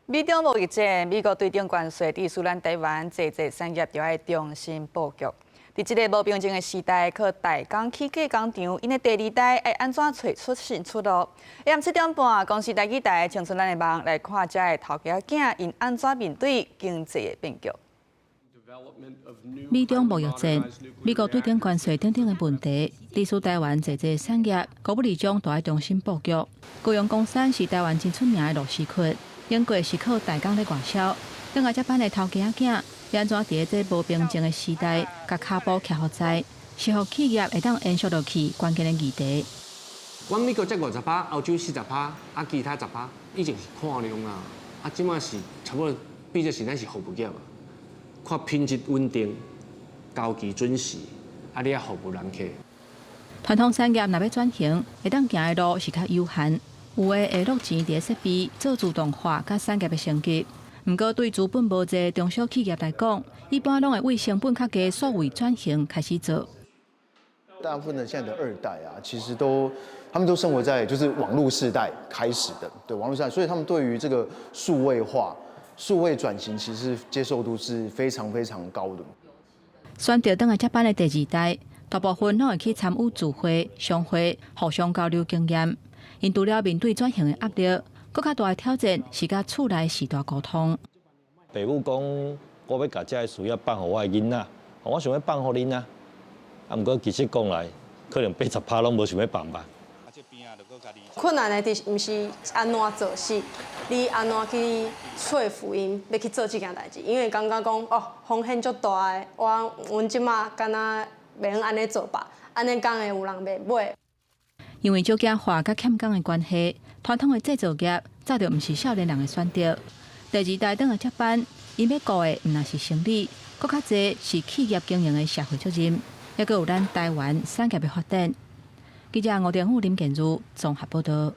美中貿易戰，美國對等關稅，致使咱台灣濟濟產業著愛重新布局。佇這个無平靜的時代，靠代工起家工廠，𪜶的第二代愛按怎揣出新出路？下暗7點半，公視台語台青春咱的夢來看遮的頭家仔囝，𪜶按怎面對經濟的變局。美中貿易戰、美國對等關稅等等的問題，致使台灣濟濟產業高不離將都愛重新布局。高雄岡山是台灣真出名的螺絲殼，英國是靠代工咧外銷。轉來接班的頭家仔囝，按怎佇咧這無平靜的時代，共跤步徛予在，是予企業會當延續落去關鍵的議題。阮美國才50%，歐洲40%，啊其他十趴，以前是看量啊，啊這馬是差不多變做是咱是服務業啊，看品質穩定，交期準時，啊你愛服務人客。傳統產業若欲轉型，會當行的路是較有限，有的會落錢佇咧設備做自動化佮產業的升級。毋過對資本無濟中小企業來講，一般攏會為成本較低數位轉型開始做。大部分的現在的二代啊，其實都他們都生活在就是網路世代開始的，對網路世代，所以他們對於這個數位化、數位轉型，其實接受度是非常非常高的。選擇轉來接班的第二代，大部分攏會去參與聚會、商會，互相交流經驗。𪜶除了面對轉型的壓力，閣較大的挑戰是佮厝內序大溝通。爸母講，我欲共這个事業放予我的囡仔，我想欲放予恁啊。啊，毋過其實講來，可能80%攏無想欲放吧。困難的佇毋是按怎做，是你按怎去說服𪜶欲去做這件代誌，因為感覺講哦風險足大的，我阮這馬敢若袂用按呢做吧，按呢講會有人袂買。因為少子化佮欠工的關係，傳統的製造業早就毋是少年人的選擇。第二代轉來接班，𪜶欲顧的毋但是生理，閣較濟是企業經營的社會責任，抑閣有咱台灣產業的發展。記者吳定富、林建如綜合報道。